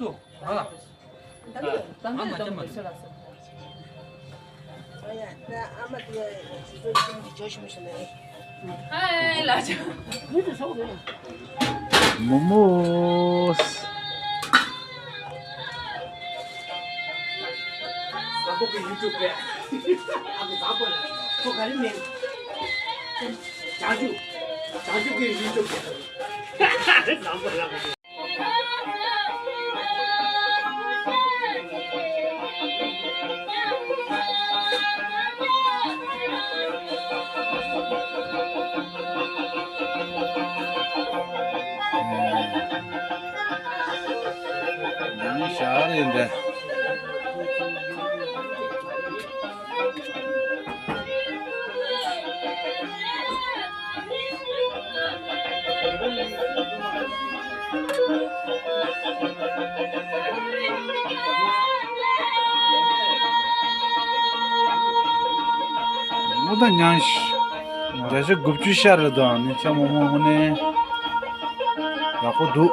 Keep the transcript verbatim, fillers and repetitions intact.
ཏུ་ཨ་ལ། ད་ལོ་ད་ལོ་ད་ལོ་ད་ལོ་ད་ལོ། མོ་མོས། ས་བོ་གི་ཡུ་ཊུབ་རེད། ཨ་ཁུ་ཟ་བོ་ལ་ཁོ་ག་རེ་མེད། ཇ་ཇུ། ཇ་ཇུ་གི་ཡུ་ཊུབ་རེད། ཟ་བོ་ལ། ཡང་ཞར་ཡིན་པས། ཨོ་ད་ཉང་ཤི། བརྒྱ་ཆ་དགུ་བཅུ་ཤར་རེད་དོ། ནི་ཆ་མོ་མོ་ཧོ་ནེ་ཡག་པོ་འདུག